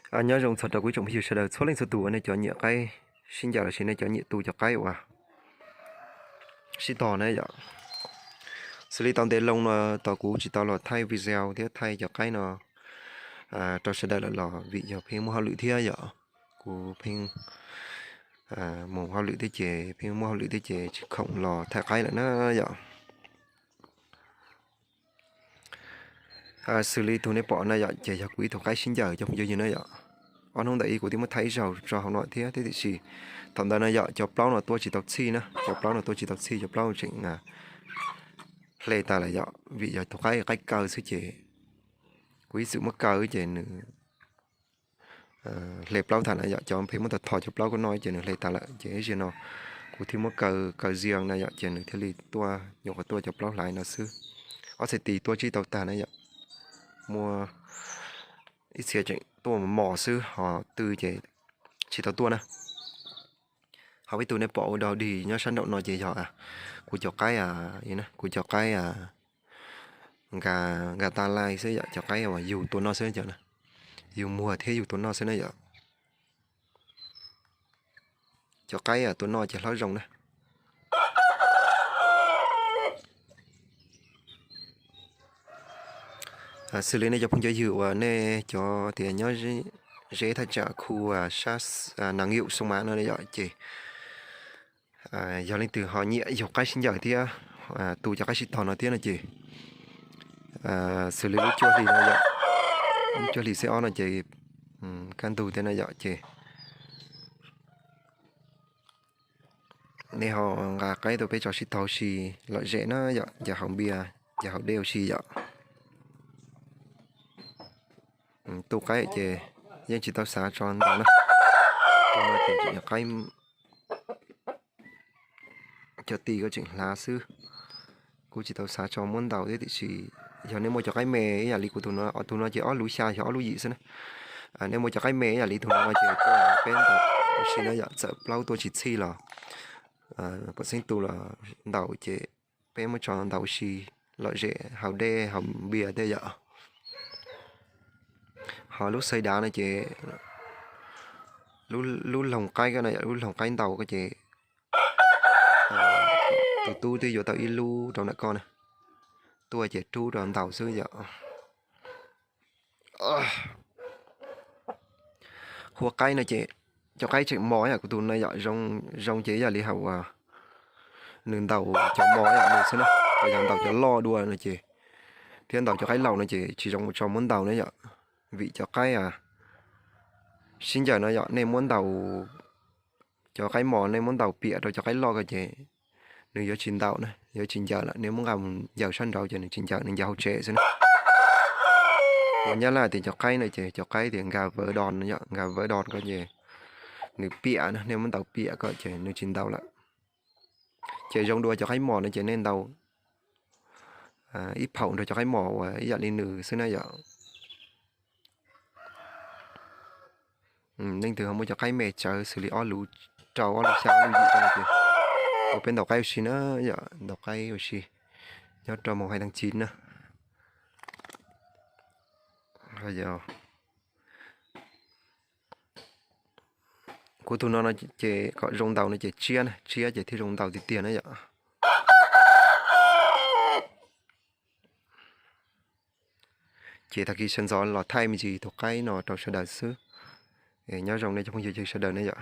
Nyob zoo txog rau kuv ib tsoom phooj ywg sawv daws txhua leej txhua tus uas nej cov nyiam qaib sib ncaws los sis nej cov nyiam tu cov qaib uas sib tog na yom. Xws li tau ntev loo no tos kuv tsis tau los thaij video thiab thaij cov qaib no rau sawv daws lawm los vim yog pheej muaj hauj lwm thiab yom. Kuv pheej mus hauj lwm thiab ces pheej muaj hauj lwm thiab ces tsis khoom los thaij qaib lawm na yom. Xws li tus nej pom na yom, ces yog kuv ib tug qaib sib ncaws cov phooj cov ywg na yom. Ob hnub ntawm ib kuv twb muab thaij ib zaug tso hauv no thiab, tiam sis thaum ntawd na yom, cov plaub no tuaj tsis tau txhij na, cov plaub no tuaj tsis tau txhij, cov plaub tseem hle tas lawm yom, vim yog tus qaib qaib kaw xwb ces kuv ib txwm muab kaw ces nws hle plaub tas na yom, cov pheej muab tau tho cov plaub kuj noj ces nws hle tas lawm ces ib zaug no kuv thiaj muab kaw kaw zias na yom, ces nws thiaj li tuaj nyuam qhuav tuaj cov plaub hlais no xwb. Ob txhais tis tuaj tsis tau tag na yom, muaj ib txhia tseem tuaj mos xwb ho twb ces tsis tau tuaj na. Ho ib tug nej pom ua dog dig nyob sab nraum no ces yog kuv cov qaib, kuv cov qaib nkas ta lai xwb yom, cov qaib uas yug tua noj xwb, yug muag thiab yug tua noj xwb na yom. Cov qaib tua noj ces hlob zoo na. Xws li nej cov phooj cov ywg uas nej cov tias nyob ze thaj tsam khu sab Nas Yum Xoo Mav no yom, ces yog leej twg ho nyiam yug qaib sib ncaws thiab tu cov qaib sib tog no thiab no ces xws li lub cuaj hlis no yom, lub cuaj hlis xiab ob no ces kaj ntug thiab na yom, ces nej ho nqa qaib tuaj peb tso sib tog ua si lom zem na yom, ncaws haus npias ncaws haus dej ua si yom. Tu qaib ces yeej tsis tau xav tso ntaus na, qaib cov tis ko tseem hlav xwb. Kuv tsis tau xav tso muab ntaus thiab tiam sis yog nej muaj cov qaib me ib yam li kuv tus no, tus no ces ob lub xya yog ob lub yim xwb na. Nej muaj cov qaib me ib yam li tus no no ces peb ntaus ua si na yom, txawm plaub tuaj tsis txhij los pom xeeb tu los ntaus ces peb muab tso ntaus ua si lom zem haus dej haus npias tej yom. Ho lub xaib dav no ces lub loog qaib ko no yom, lub loog qaib ntaus ko ces tus tub twb yuav tau ib lub rau ntawm ko na, tuaj ces rub rau ntaus xwb yom. Huab qaib no ces cov qaib tseem mos yom, kuv tus no yom, zoo ces ib yam li hais uas nws ntaus cov mos yom nws xwb na, yog ntaus cov loj dua no ces thiab ntaus cov qaib laus no ces tsis zoo tso muab ntaus na yom. Vim cov qaib sib ncaws no yom, nej muab ntaus cov qaib mos nej muab ntaus piam rau cov qaib loj ko ces nws yuav tsis ntaus na, yuav tsis ncaws lawm, nej muab nqa mus ncaws sab nraud ces nws tsis ncaws, nws ncaws hauv tsev xwb na. Ua nyab laj tias cov qaib no ces cov qaib tias nkas vawv dos no yom, nkas vawv dos ko ces nws piam na, nej muab ntaus piam ko ces nws tsis ntaus lawm. Ces zoo dua cov qaib mos no ces nej ntaus ib phaum nrog cov qaib mos uas ib yam li nws xwb na yom. Leej twg ho muaj cov qaib me tsawv xws li ob lub rau ob lub xya ob lub yim ko no ces ua peb ntaus qaib ua si na yom, ntaus qaib ua si nyob rau moos hais tag kis na. Kuv tus no no ces kom zoo ntaus no ces tsiab na, tsiab ces thiaj zoo ntaus tiag tiag na yom. Ces tag kis sawv ntxov los thaij me ntsis tus qaib no rau sawv daws xwb. Nyob zoo nej cov phooj ywg sawv daws na yom.